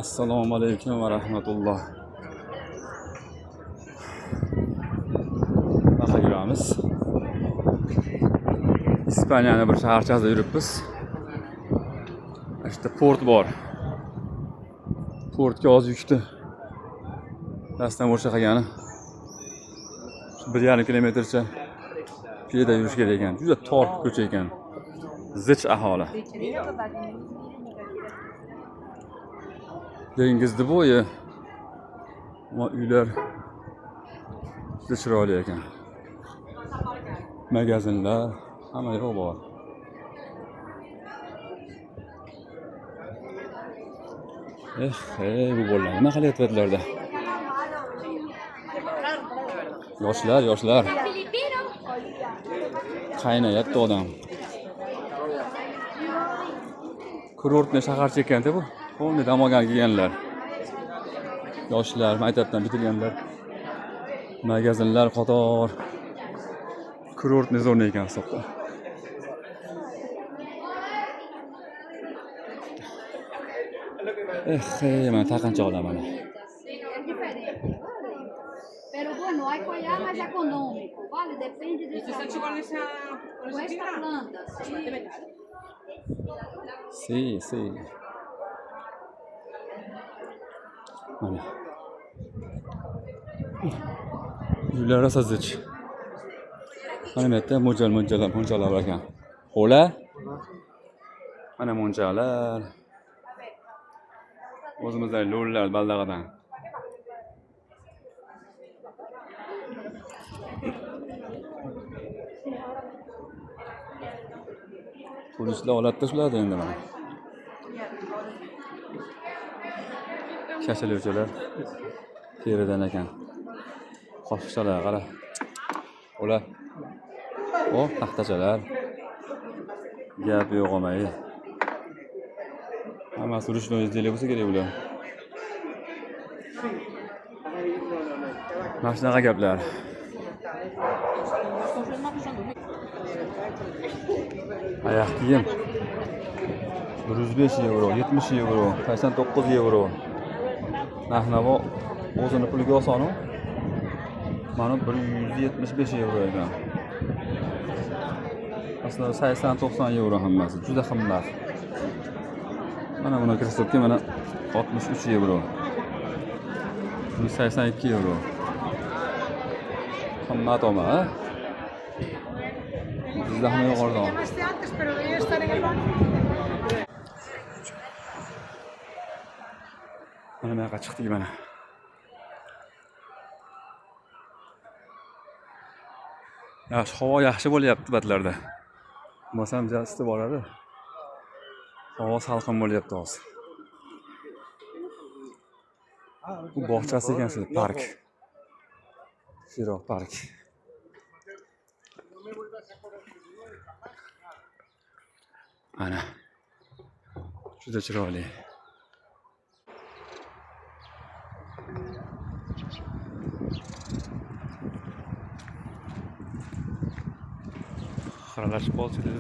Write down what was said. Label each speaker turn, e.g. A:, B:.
A: Assalomu alaykum va rahmatulloh. Bunaqa yuramiz. Ispaniyani bir shaharchasida yuribmiz. Mana shu yerda port bor. Portga hozir yukni растаможка qilgani. 1,5 kilometrcha piyoda yurish kerak ekan. Juda tor ko'cha ekan. Zich aholi. Dengizni bo'yi. Ammo uylar juda chiroyli ekan. Magazinlar, hamma yoq bor. Eh, ey, bu bolalar nima qilyapti bu yerlarda? Yoshlar, yoshlar. Qaynayapti odam. Kurortni shaharcha ekanda bu. Полный dam olgani kelganlar. Yoshlar, maktabdan bitirganlar. Magazinlar qator. Kurortni zona ekan hisobda. Eh, hey, mana taqinchoqlar mana.
B: É diferente. Pero bueno, hay collar mais econômico, vale? Depende do
C: ¿Estás hecho con
B: Com
C: esa
B: esta
C: fibra?
B: planta, sí.
A: Sí, sí. Mana. Uylar rosa zich. Mana bu yerda mo'ljal mo'ljallar monchalar bor ekan. Hola. Mana monchalar. O'zimizdagi lo'lilar baldag'idan. Turistlar oladida shularni endi mana. Shashiluvchilar teridan ekan. Qoshiqchalar qara. Ular. O, taxtachalar. Gap yo'q omay. Hammasi ручной изделие bo'lsa kerak bular. Mana shunaqa gaplar. Oyoq kiyim 105 yevro, 70 yevro, 89 yevro. Narx-navo o'zini puliga osonu. Mana 175 yevro ekan. Aslida 80-90 yevro hammasi, juda qimmat. Mana buni krossovka mana 63 yevro. Bu 82 yevro. Qimmat olma, a? Bizda hamma yo'q arzon.
C: Llamaste antes, pero debía estar en el banco.
A: Mana bu yoqqa chiqdik mana. Yaxshi, havo yaxshi bo'lyapti batlarda. Bo'lmasam juda isib boradi. Havo salqin bo'lyapti hozir. Bu bog'chasi ekan shu park. Firo park. Mana. Juda chiroyli. Xiralashib qolsa dedi.